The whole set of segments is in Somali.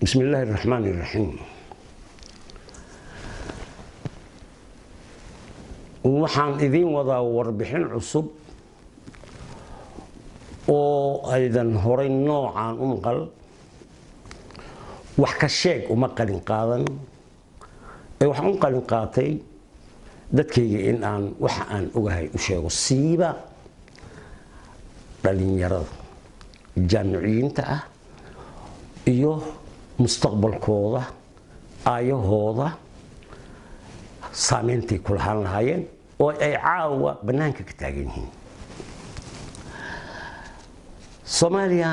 Bismi illaahi araxmaan iraxiim. Waxaan idiin wadaa warbixin cusub oo aydan horay noocaan u maqal. Wax ka sheeg uma qalin qaadan ee waxaan u qalin qaatay dadkayga in aan waxa aan ogahay u sheego, siiba dhalinyarada jaamiciyiinta ah iyo mustaqbalkooda, aayahooda, saameyntay ku lahaan lahaayeen oo ay caawa bannaanka ka taagan yihiin. Soomaaliya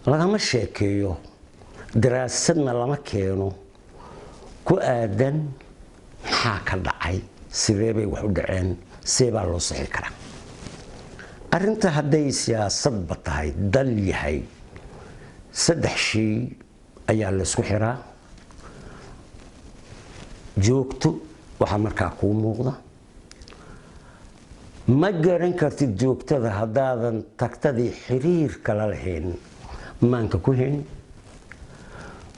lagama sheekeeyo, daraasadna lama keeno ku aadan maxaa ka dhacay, sidee bay wax u dhaceen, see baa loo sixi karaa arrinta. Hadday siyaasadba tahay, dal yahay, saddex shay ayaa laysku xiraa: joogto. Waxaa markaa kuu muuqda ma garan kartid joogtada haddaadan tagtadii xiriirka la lahayn maanka ku hayn.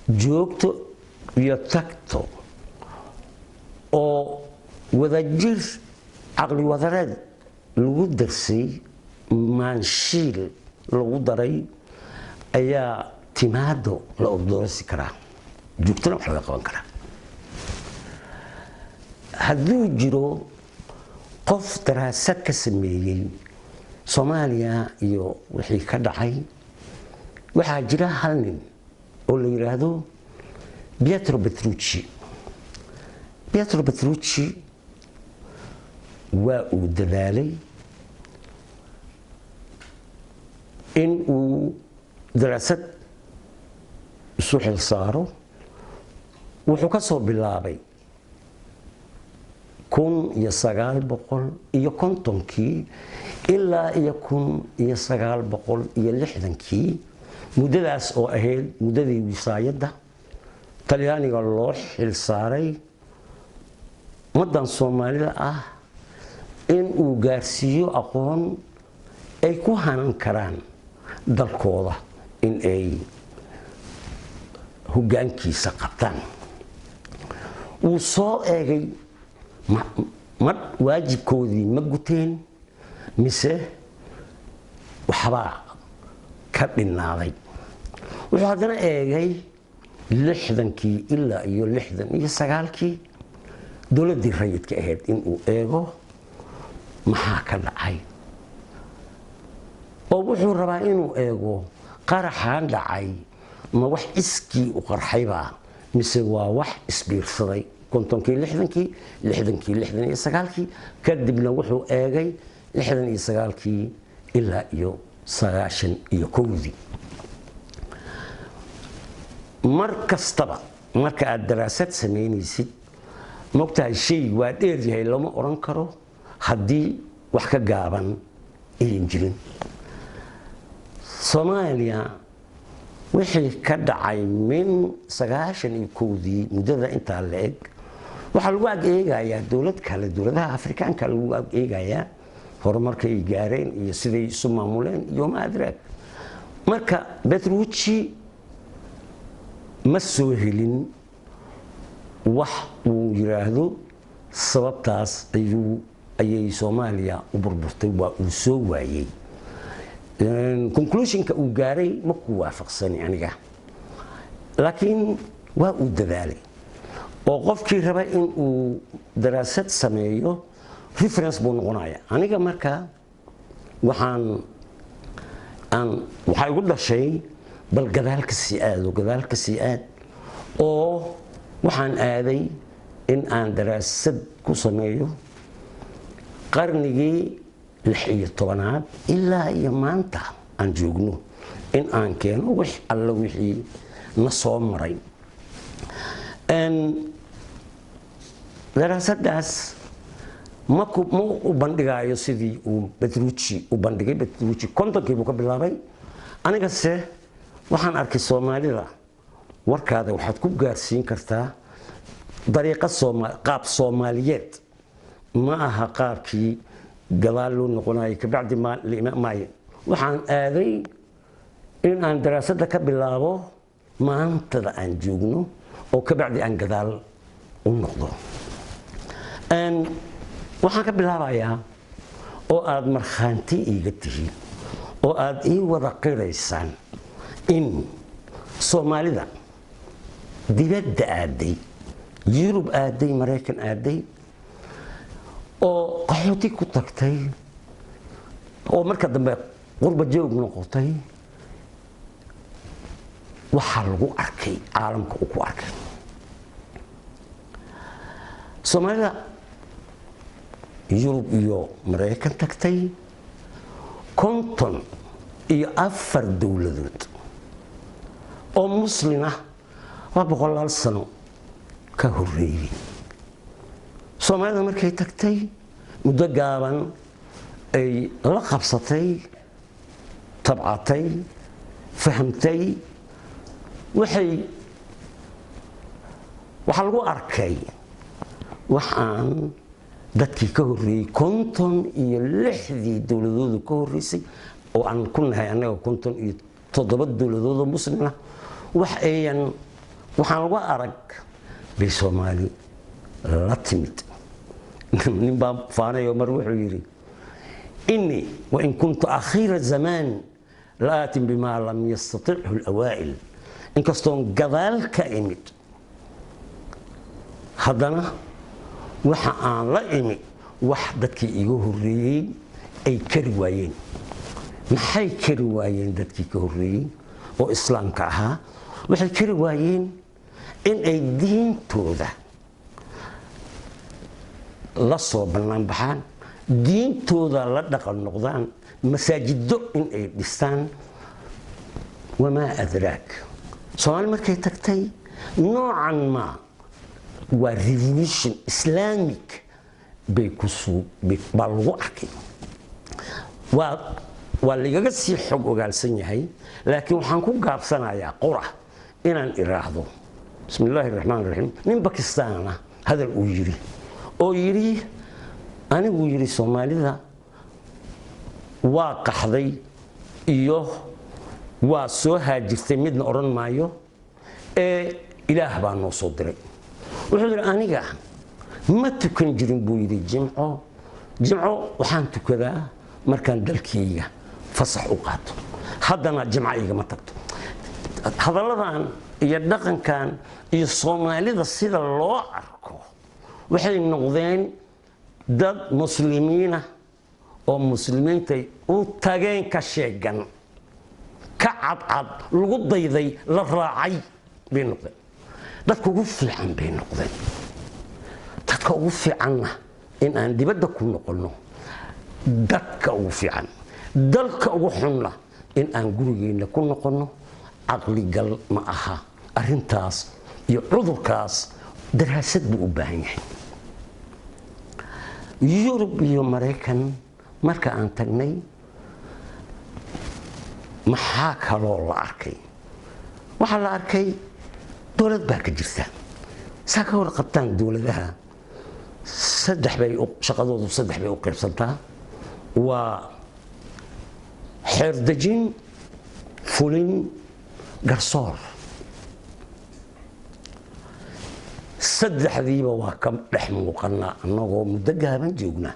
Joogto iyo tagto oo wadajir, caqli wadareed lagu darsay, maanshiil lagu daray, ayaa timaado la obdoorasi karaa, joogtona wax laga qaban karaa. Hadduu jiro qof daraasad ka sameeyey Soomaaliya iyo wixii ka dhacay, waxaa jira hal nin oo la yidhaahdo Pietro Petrucci. Pietro Petrucci waa uu dadaalay in uu daraasad isu xil saaro. Wuxuu ka soo bilaabay 1950-kii ilaa iyo 1960-kii, muddadaas oo ahayd muddadii wisaayadda Talyaaniga loo xil saaray ummaddan Soomaalida ah in uu gaarsiiyo aqoon ay ku hanan karaan dalkooda, in ay hoggaankiisa qabtaan. Wuu soo eegay ma waajibkoodii ma guteen mise waxbaa ka dhinaaday. Wuxuu haddana eegay 60-kii ilaa iyo 69-kii, dowladdii rayidka ahayd, inuu eego maxaa ka dhacay, oo wuxuu rabaa inuu eego qaraxaan dhacay ma wax iskii u qarxaybaa mise waa wax isbiirsaday. 50-kii, 60-kii, 60-kii, 69-kii, kadibna wuxuu eegay 69-kii ilaa iyo 91-dii. Mar kastaba marka aad daraasad samaynaysid, mogtahay, shay waa dheer yahay lama odhan karo haddii wax ka gaaban ayan jirin. Soomaaliya wixii ka dhacay min 91-dii, muddada intaa la eg, waxaa lagu ag eegayaa dowlad kale, dowladaha Afrikaanka lagu ag eegayaa horumarka ay gaareen iyo siday isu maamuleen iyo ma adraag. Marka Petrucci ma soo helin wax uu yiraahdo sababtaas ayuu ayay Soomaaliya u burburtay. Waa uu soo waayey. Conclusionka uu gaaray ma ku waafaqsani aniga, laakiin waa uu dadaalay, oo qofkii raba in uu daraasad sameeyo reference buu noqonaya. Aniga marka waxaan aan waxaa igu dhashay bal gadaal ka sii aado, gadaal ka sii aad, oo waxaan aaday in aan daraasad ku sameeyo qarnigii 16aad ilaa iyo maanta aan joogno, in aan keeno wix alla wixii na soo maray. Daraasadaas ma u bandhigaayo sidii uu Petrucci u bandhigay. Petrucci 50-kii buu ka bilaabay. Anigase waxaan arkay Soomaalida warkaada waxaad ku gaarsiin kartaa dariiqa qaab Soomaaliyeed, ma aha qaabkii gadaal loo noqonayo kabacdi maayo. Waxaan aaday in aan daraasadda ka bilaabo Maantada aan joogno oo kabacdi aan gadaal u noqdo, waxaan ka bilaabayaa oo aada markhaanti iiga tihiin oo aada ii wada qiraysaan in Soomaalida dibadda aaday, Yurub aaday, Maraykan aaday oo qaxooti ku tagtay oo marka dambe qurba joog noqotay, waxaa lagu arkay caalamka uu ku arkay Soomaalida Yurub iyo Maraykan tagtay, 54 dowladood oo Muslin ah waa boqolaal sano ka horeeyey. Soomaalida markay tagtay, muddo gaaban ay la qabsatay, tabcatay, fahamtay, waxaa lagu arkay wax aan dadkii ka horreeyey, 56-dii dowladoodu ka horreysay oo aan ku nahay annaga 57 dowladoodoo Muslin ah, wax ayan waxaan lagu arag bay Soomaali la timid. Nin baa faanayo mar wuxuu yidhi: "إني وإن كنت أخير الزمان لآت بما لم يستطعه الأوائل." Inkastoon gadaal ka imid, haddana waxa aan la imi wax dadkii iga horreeyey ay kari waayeen. Maxay kari waayeen dadkii ka horreeyey oo Islaamka ahaa? Waxay kari waayeen in ay diintooda la soo bannaan baxaan, diintooda la dhaqan noqdaan, masaajido in ay dhistaan وما أدراك. Soomaali markay tagtay, noocan ma waa revolution Islamic bay kusuu baa lagu arkay. Waa lagaga sii xog ogaalsan yahay, laakiin waxaan ku gaabsanayaa qura inaan iraahdo, بسم الله الرحمن الرحيم, nin Bakistaan ah hadal uu yidhi oo yidhi, anigu yidhi, Soomaalida waa qaxday iyo waa soo haajirtay midna odhan maayo, ee Ilaah baa noo soo diray. Wuxuu yidhi, aniga ma tukan jirin, buu yidhi, jimco. Jimco waxaan tukadaa markaan dalkayga fasax u qaato, haddana jimco igama tagto. Hadalladan iyo dhaqankan iyo Soomaalida sida loo arko, waxay noqdeen dad Muslimiina oo Muslimiintay u tageen ka sheegan, ka cadcad, lagu dayday, la raacay bay noqdeen. Dadka ugu fiican bay noqdeen. Dadka ugu fiicanna in aan dibadda ku noqonno, dadka ugu fiican, dalka ugu xunna in aan gurigeenna ku noqonno, caqligal ma aha. Arrintaas iyo cudurkaas daraasad buu u baahan yahay. Yurub iyo Maraykan marka aan tagnay, maxaa kaloo la arkay? Waxaa la arkay dowlad baa ka jirta. Saa ka hor qabtaan, dowladaha saddex bay, shaqadoodu saddex bay u qaybsantaa: waa xeerdejin, fulin, garsoor. Saddexdiiba waa ka dhex muuqanaa. Annagoo muddo gaaban joogna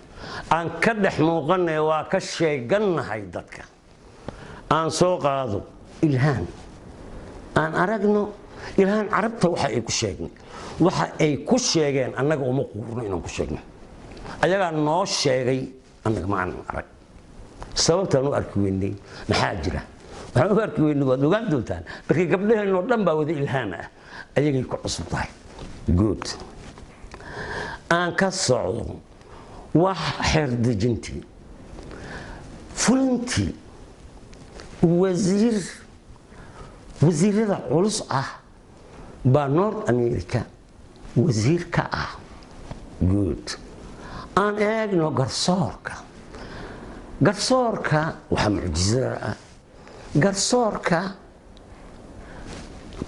aan ka dhex muuqanay, waa ka sheegannahay dadka. Aan soo qaado Ilhaan, aan aragno Ilhaan. Carabta waxa ay ku sheegnay, waxa ay ku sheegeen, annaga uma quurno inaan ku sheegno. Ayagaa noo sheegay, annaga ma aanan arag. Sababtaan u arki weynay maxaa jira? Waxaan u arki weynay waad ogaan doontaan. Markii gabdhaheenoo dhan baa wada Ilhaam ah, ayagay ku cusub tahay. Good, aan ka socdo. Wax xeer dejintii, fulintii, wasiir wasiirada culus ah baa North America wasiir ka ah. Good, aan eegno garsoorka. Garsoorka waxaa mucjisada ah, garsoorka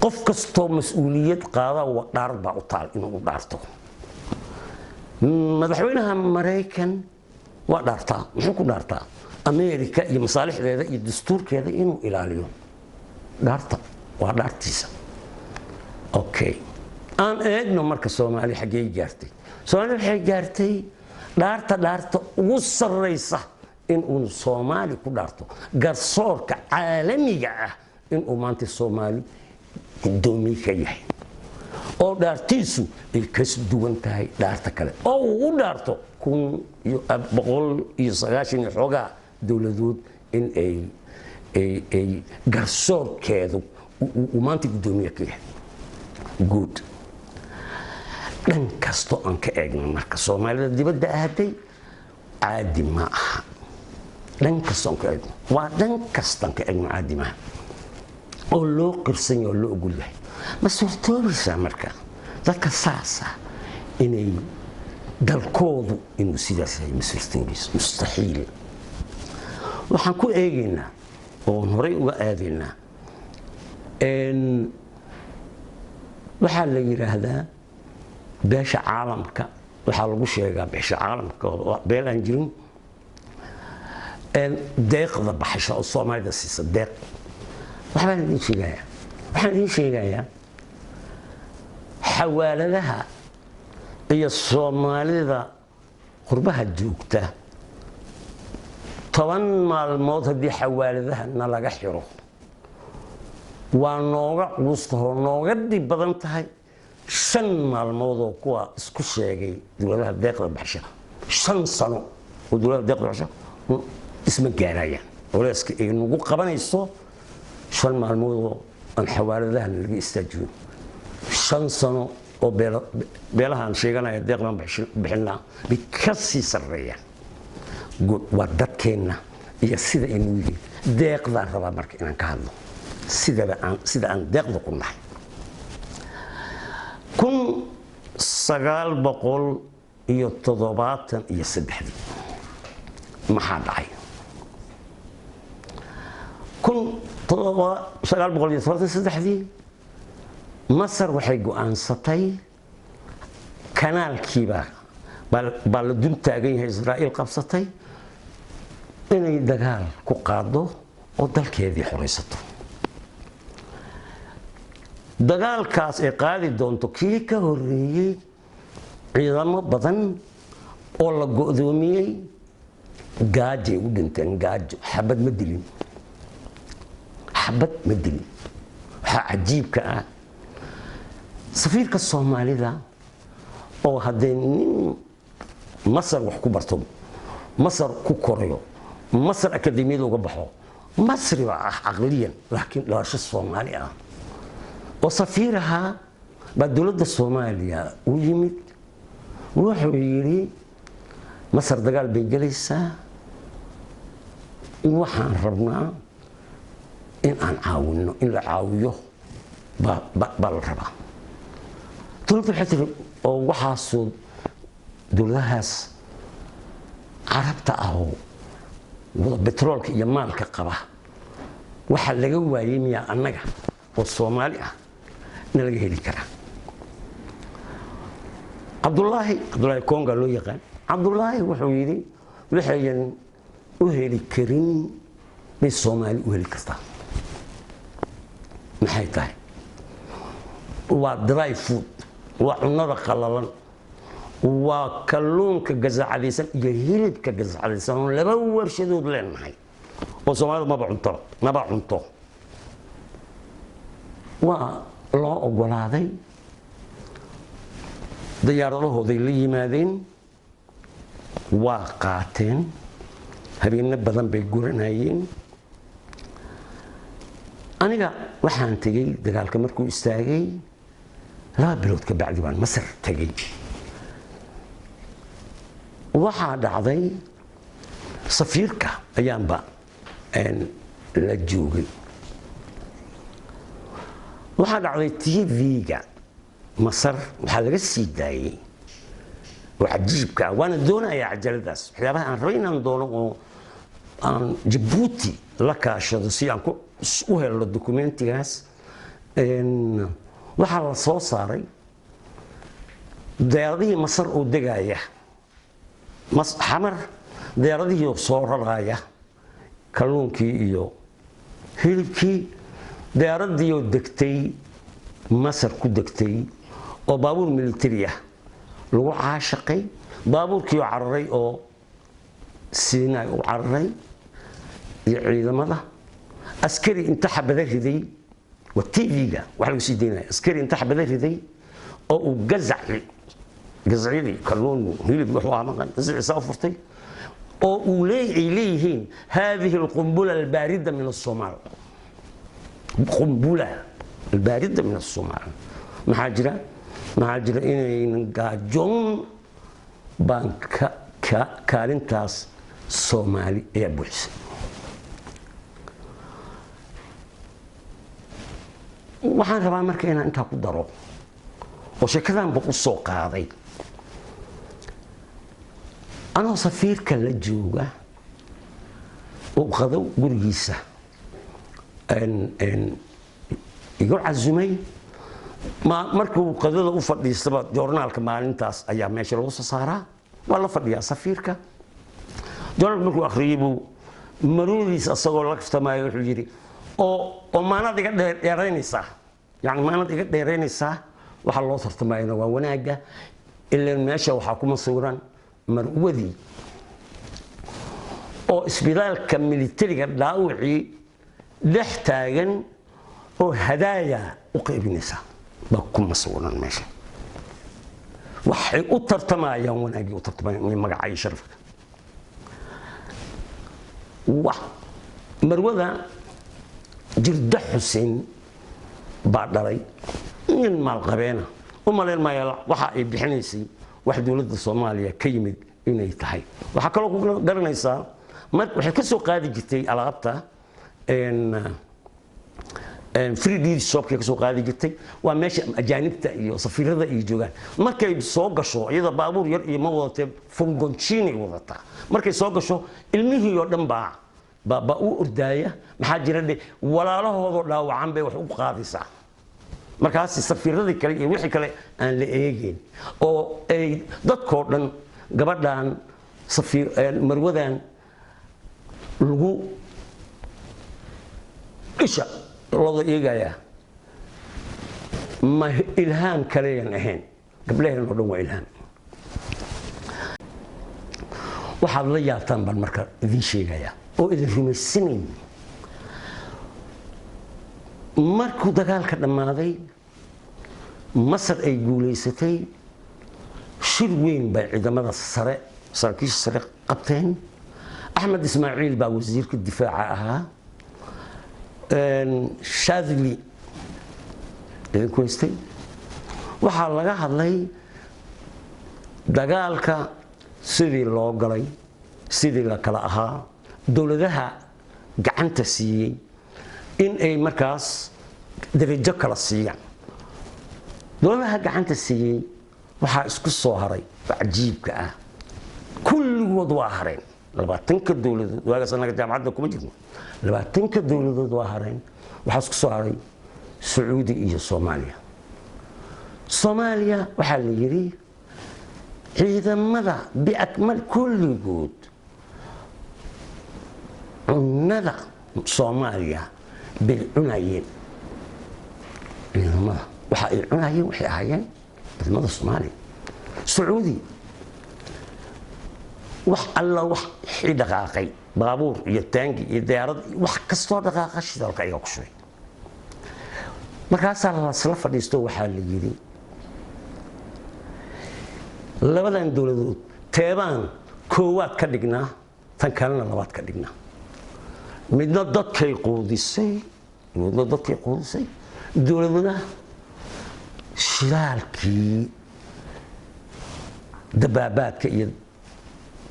qof kastoo mas-uuliyad qaada dhaarad baa u taal inuu u dhaarto. Madaxweynaha Maraykan waa dhaartaa. Muxuu ku dhaartaa? America iyo masaalixdeeda iyo dastuurkeeda inuu ilaaliyo. Dhaarta waa dhaartiisa. Okay, aan eegno marka Soomaali xaggey gaartay. Soomaali waxay gaartay dhaarta ugu sarraysa inuu Soomaali ku dhaarto garsoorka caalamiga ah, inuu maanta Soomaali guddoomiye ka yahay, oo dhaartiisu ay ka duwan tahay dhaarta kale, oo uu u dhaarto 1190 iyo xoogaa dowladood in ay garsoorkeedu uu maanta guddoomiye ka yahay. Good. Dhan kasto aan ka eegno marka, Soomaalida dibadda aaday caadi ma aha. Dhan kasto aan ka eegno, waa dhan kastaan ka eegno, caadi maaha oo loo qirsan yahay oo loo ogol yahay. Ma suurtoobaysaa marka dadka saasa inay dalkoodu inuu sidaas yahay? Ma suurtoobayso, mustaxiil. Waxaan ku eegaynaa oon horay uga aadaynaa, waxaa la yidhaahdaa beesha caalamka. Waxaa lagu sheegaa beesha caalamka oo beel aan jirin deeqda baxasha oo Soomaalida siisa deeq. Waxbaan idin sheegayaa, waxaan idin sheegayaa xawaaladaha iyo Soomaalida qurbaha joogta. 10 maalmood haddii xawaaladaha na laga xiro, waa nooga culustahoo nooga dhib badan tahay 5 maalmoodoo kuwa isku sheegay dowladaha deeqda baxsha. 5 sano oo dowladaha deeqda baxsha isma gaarayaan culeyska ay nagu qabanayso 5 maalmoodoo aan xawaaladahan laga istaajiyo. 5 sano oo beelahaan sheeganaya deeqdan bixinaa bay ka sii sarreeyaan. Waa dadkeenna iyo sida ay nagu yihiin. Deeqdaan rabaa marka inaan ka hadlo, sidaba aan sida aan deeqda ku nahay. 1973-dii maxaa dhacay? 1973-dii Masar waxay go'aansatay kanaalkiibaa baa la dul taagan yahay, Israa'iil qabsatay, inay dagaal ku qaado oo dalkeedii xoraysato. Dagaalkaas ay qaadi doonto kii ka horreeyey, ciidamo badan oo la go'doomiyey gaajay u dhinteen. Gaajo, xabad ma dilin, xabad ma dilin. Waxaa cajiibka ah safiirka Soomaalida oo haddee nin Masar wax ku barto, Masar ku korayo, Masar akademiyada uga baxo, Masri baa ah caqliyan, laakiin dhalasho Soomaali ah, oo safiiraha baa dowladda Soomaaliya u yimid. Wuxuu yidhi: "Masar dagaal bay gelaysaa, waxaan rabnaa in aan caawinno, in la caawiyo baa la rabaa." Dowladda waxay tiri, oo waxaasoo dowladahaas Carabta ah oo wada betroolka iyo maalka qaba waxaa laga waayey miyaa annaga oo Soomaali ah na laga heli karaa? Cabdulaahi, Cabdulaahi Konga loo yaqaan, Cabdulaahi wuxuu yidhi: "Waxayan u heli karin bay Soomaali u heli kartaa." Maxay tahay? Waa dry food, waa cunnada qalalan, waa kalluunka gasacadaysan iyo hilibka gasacadaysan oo laba warshadood leenahay oo Soomaalida maba cunto, maba cunto. Waa loo ogolaaday. Diyaaradahooday la yimaadeen, waa qaateen, habeenno badan bay guranayeen. Aniga waxaan tegey dagaalka markuu istaagay 2 bilood ka bacdi baan Masar tegey. Waxaa dhacday safiirka ayaanba la joogay. Waxaa dhacday TV-ga Masar waxaa laga sii daayey oo cajiibka ah, waana doonayaa cajaladaas, waxyaabaha aan rabay inaan doono oo aan Jabuuti la kaashado si aan u helno documentigaas. Waxaa la soo saaray diyaaradihii Masar oo degaya Xamar, diyaaradihii oo soo raraya kalluunkii iyo hilibkii, diyaaradii oo degtay. Masar ku degtay oo baabuur military ah lagu caashaqay, baabuurkii oo cararay oo Siinay u cararay iyo ciidamada. Askari inta xabada riday, waa TV-ga waxa lagu sii daynaya, askari inta xabada riday oo uu gazaci, gazacyadii kalluun, hilib, wuxuu ahaa maqan, gazaciisa u furtay oo uu ay leeyihiin هذه القنبلة الباردة من الصومال، قنبلة الباردة من الصومال. Maxaa jira? Maxaa jira? Inaynan gaajoon baan ka kaalintaas Soomaali ayaa buuxisay. Waxaan rabaa marka inaan intaa ku daro oo sheekadanba u soo qaaday, anoo safiirka la jooga oo qadow gurigiisa igu casumay, markuu qadada u fadhiistaba joornaalka maalintaas ayaa meesha lagu soo saaraa. Waa la fadhiyaa safiirka. Joornaalka markuu akhriyey buu marwadiis asagoo la kaftamaayo wuxuu yidhi, Oo maanad iga dheeraynaysaa, yani maanad iga dheeraynaysaa? Waxaa loo tartamayana waa wanaagga, ilan meesha waxaa kuma sawiran marwadii oo isbitaalka militariga dhaawacii dhex taagan oo hadaaya u qaybinaysa baa kuma sawiran meesha." Waxay u tartamayaan wanaaggii, u tartamayaan iyo magaca iyo sharafka. Wax marwada Jirda Xuseen baa dhalay nin maalqabeena. U malayn maayo waxa ay bixinaysay wax dowladda Soomaaliya ka yimid inay tahay. Waxaa kaloo ku garanaysaa mar waxay ka soo qaadi jirtay alaabta free deal shopkay ka soo qaadi jirtay, waa meesha ajaanibta iyo safiirada iyo joogaan. Markay soo gasho, iyada baabuur yar iyo ma wadatee, furgoncini wadataa. Markay soo gasho, ilmihii oo dhan baa u ordaaya. Maxaa jira dhe? Walaalahoodoo dhaawacan bay wax u qaadaysaa. Markaas safiiradii kale iyo wixii kale aan la eegeyn oo ay dadkoo dhan gabadhan safiir marwadan lagu isha looda eegayaa. Ma ilhaam kaleyan ahayn, gabdhaheen oo dhan waa ilhaam. Waxaad la yaabtaan baan marka idin sheegayaa oo idin rumaysanayn. Markuu dagaalka dhammaaday, Masar ay guulaysatay, shir weyn bay ciidamada sare, saraakiisha sare qabteen. Axmed Ismaaciil baa wasiirka difaaca ahaa. Shaadli idinku haystay. Waxaa laga hadlay dagaalka sidii loo galay, sidii la kala ahaa, dowladaha gacanta siiyey in ay markaas darajo kala siiyaan. Dowladaha gacanta siiyey waxaa isku soo haray oo cajiibka ah, kulligood waa hareen, 20-ka dowladood. Waagaas annaga jaamacadda kuma jirno. 20-ka dowladood waa hareen. Waxaa isku soo haray Sacuudi iyo Soomaaliya. Soomaaliya waxaa la yidhi ciidamada biakmal kulligood cunnada Soomaaliya bay cunayeen. Ciidamada waxa ay cunayeen waxay ahaayeen ciidamada Soomaaliya. Sacuudi wax alla wax xii dhaqaaqay, baabuur iyo taangi iyo diyaarad, wax kastoo dhaqaaqa shidaalka ayaa ku shubay. Markaasaa lasla fadhiisto, waxaa la yidhi, labadan dowladood teebaan koowaad ka dhignaa, tan kalena labaad ka dhignaa? Midna dadkay quudisay, midna dadkay quudisay, dowladna shidaalkii dabaabaadka iyo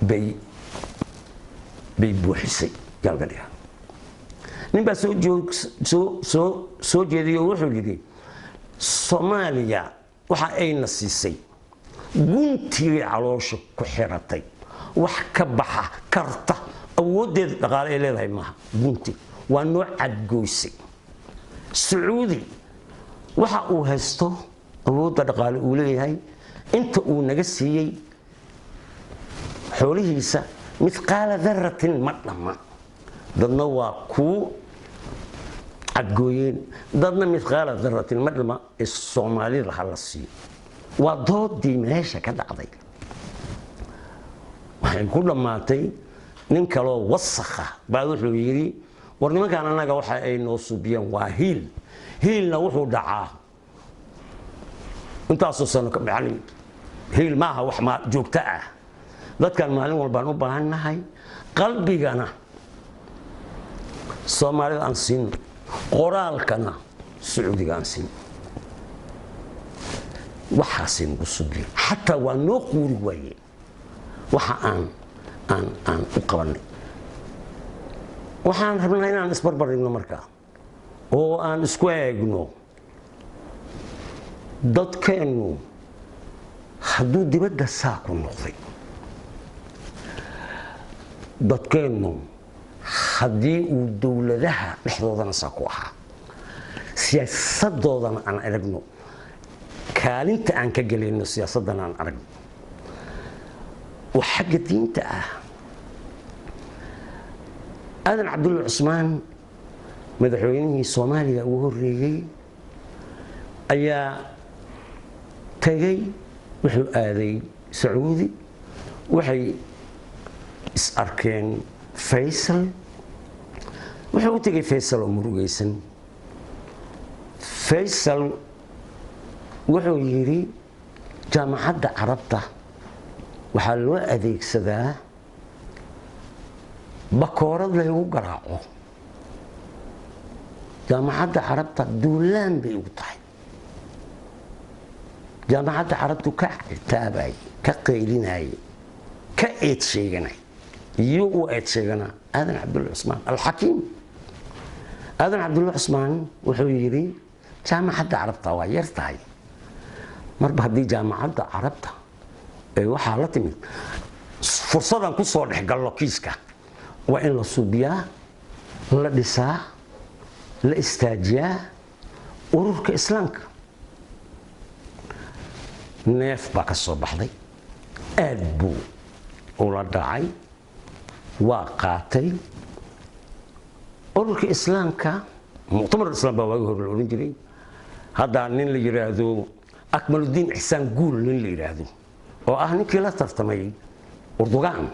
bay buuxisay yaalga dhiga. Nin baa soo joog soo soo soo jeediyey oo wuxuu yidhi, Soomaaliya waxa ayna siisay guntigay caloosha ku xiratay, wax ka baxa karta awooddeeda dhaqaale ay leedahay maaha, gunti waa noo cadgoysay. Sacuudi waxa uu haysto, awoodda dhaqaale uu leeyahay, inta uu naga siiyey xoolihiisa مثقال ذرة ma dhamma. Dadna waa kuu Cadgooyeen dadna mithqaala daratin ma dhima ee Soomaalida ha la siiyo. Waa doodii meesha ka dhacday. Waxay ku dhammaatay nin kaloo wasakha baa wuxuu yidhi: "War nimankan annaga waxa ay noo suubiyeen waa hiil, hiilna wuxuu dhacaa intaasoo sano." Yani hiil maaha wax ma joogto ah. Dadkan maalin walbaan u baahan nahay. Qalbigana Soomaalida aan siino, qoraalkana Sacuudiga aan siino. Waxaasay nagu suubiyeen, xataa waa noo quuri waayeen waxa aan u qabanay. Waxaan rabnaa inaan isbarbar dhigno markaa oo aan isku eegno dadkeennu hadduu dibadda saa ku noqday, dadkeennu haddii uu dowladaha dhexdoodana saa ku ahaa, siyaasadoodana aan aragno, kaalinta aan ka gelayno siyaasaddana aan aragno. Oo xagga diinta ah, Aadan Cabdulla Cusmaan, madaxweynihii Soomaaliya ugu horreeyey, ayaa tegey. Wuxuu aaday Sacuudi. Waxay is arkeen Faysal. Wuxuu u tegey Faysal oo murugaysan. Faysal wuxuu yidhi: "Jaamacadda Carabta waxaa loo adeegsadaa bakoorad laygu garaaco. Jaamacadda Carabta duulaan bay ugu tahay." Jaamacadda Carabtu ka citaabayay, ka qaylinayay, ka eed sheeganay. Iyo uu eed sheeganaa Aadan Cabdulla Cusmaan Alxakiim. Aadan Cabdulla Cusmaan wuxuu yidhi: "Jaamacadda Carabta waa yar tahay. Marba haddii Jaamacadda Carabta ee waxaa la timid fursadan ku soo dhex gallo kiiska, waa in la suubiyaa, la dhisaa, la istaajiyaa Ururka Islaamka." Neef baa ka soo baxday, aad buu ula dhacay, waa qaatay Ururka Islaamka. Muctamar Islaam baa waagi hore la odhan jiray. Hadda nin la yidhaahdo Akmaludiin Ixsaan Guul, nin la yidhaahdo oo ah ninkii la tartamay Urdugaan,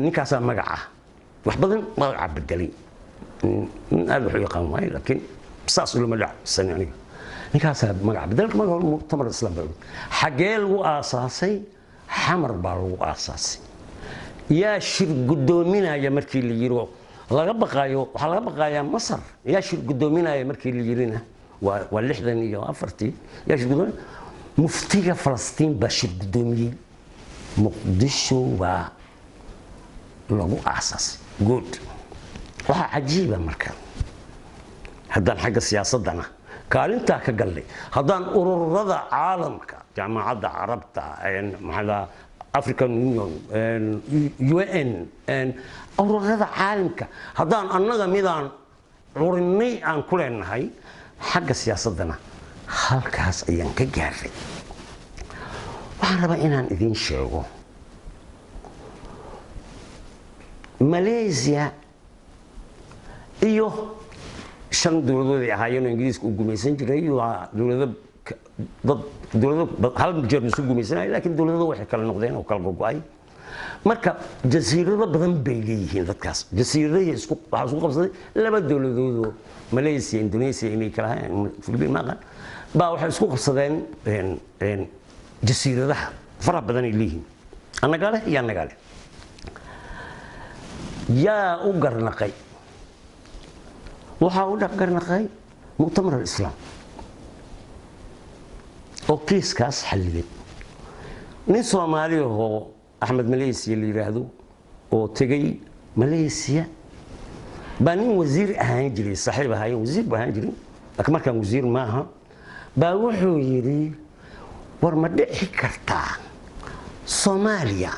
ninkaasaa magaca wax badan magaca bedelay. Nin aad wax u yaqaan waaye, laakiin saas ulama dhacsan aniga. Ninkaasaa magaca bedelka. Magaca Muctamar Islaam baa. Xaggee lagu aasaasay? Xamar baa lagu aasaasay. Yaa shir guddoominaya markii la yiro laga baqaayo, waxaa laga baqayaa Masar. Yaa shir guddoominaya markii la yirina, waa 64-tii. Yaa shir guddoominaya? Muftiga Falastiin baa shir guddoomiyey. Muqdisho baa lagu aasaasay. Good. Waxaa cajiiba marka, haddaan xagga siyaasaddana kaalintaa ka gallay, haddaan ururada caalamka, Jaamacadda Carabta, maxaa, African Union, UN, ururada caalamka, haddaan annaga midaan curinnay aan ku leenahay, xagga siyaasaddana halkaas ayaan ka gaaray. Waxaan rabaa inaan idiin sheego Malaysia iyo shan dowladood ay ahaayeen oo Ingiriiska uu gumaysan jiray. Waa dowlado dad dowlado hal jeer isu gumaysanaya, laakiin dowladadu waxay kala noqdeen oo kala gogo'ay. Marka jasiirado badan bay leeyihiin dadkaas. Jasiiradahi isku waxaa isku qabsaday laba dowladoodoo Malaysia, Indonesia inay kala ahaayeen, Philippine ma aqaan, baa waxay isku qabsadeen jasiiradaha faraha badan ay leeyihiin, annagaa leh iyo annagaa leh. Yaa u garnaqay? Waxaa u garnaqay Muctamar Alislaam oo kiiskaas xallilay. Nin Soomaali ahoo Axmed Malaysia la yidhaahdo oo tegey Malaysia baa nin wasiir ahaan jiray saaxiib ahaayeen, wasiir buu ahaan jiray laakiin markaan wasiir maaha, baa wuxuu yidhi: "War ma dhici kartaa Soomaaliya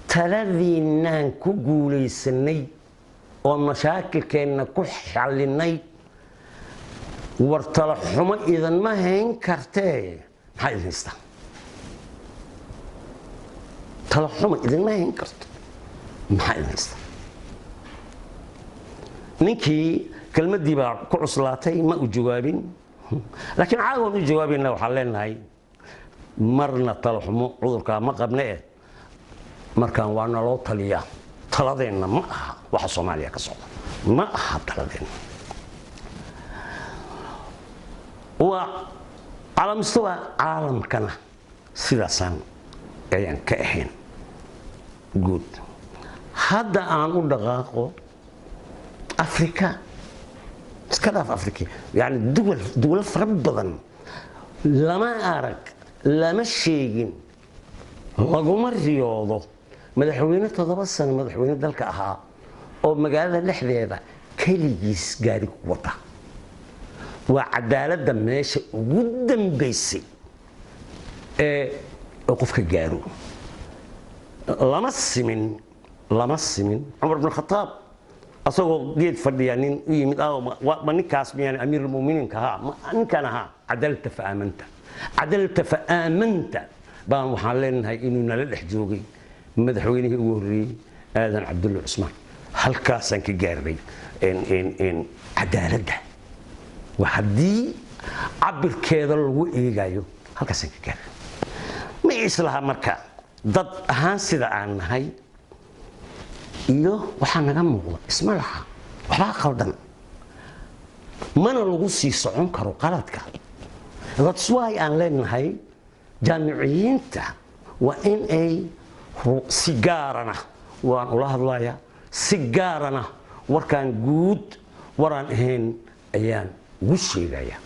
taladiinaan ku guulaysanay oo mashaakilkeenna ku xallinay? War tala xumo idanma hayn kartee, maxaa idin haystaa? Tala xumo idinma hayn karto, maxaa idin haystaa?" Ninkii kelmaddii baa ku cuslaatay, ma u jawaabin, laakiin caawan u jawaabayna. Waxaan leenahay, marna talaxumo cudurkaa ma qabne eh, markaan waa naloo taliyaa. Taladeenna ma aha waxa Soomaaliya ka socda, ma aha taladeenna. Waa calaa mustawa caalamkana sidaasaan ayaan ka ahayn guud. Hadda aan u dhaqaaqo Afrika. Iska dhaaf Afrika, yani duwal, duwalo fara badan lama arag, lama sheegin, laguma riyoodo madaxweyne 7 sano madaxweyne dalka ahaa oo magaalada dhexdeeda keligiis gaari ku wata. Waa cadaaladda meesha ugu dambaysay ee qofka gaaro. Lama simin, lama simin. Cumar bin Khataab asagoo geed fadhiya nin u yimid: "Ma ninkaas miyaan amiirulmuminiinka ahaa? Ma ninkan ahaa?" "Cadalta fa aamanta, cadalta fa aamanta." Baan waxaan leenahay inuu nala dhex joogay madaxweynihii ugu horreeyey, Aadan Cabdulle Cusmaan. Halkaasaan ka gaarnay cadaaladda. Waa haddii cabirkeeda lagu eegayo, halkaasaan ka gaarnay. Ma islaha marka dad ahaan sida aan nahay iyo waxaa naga muuqda isma laha. Waxbaa qaldan, mana lagu sii socon karo qaladka. That's why aan leenahay jaamiciyiinta waa in ay si gaarana waan ula hadlayaa, si gaarana warkaan guud waraan ahayn ayaan ugu sheegaya.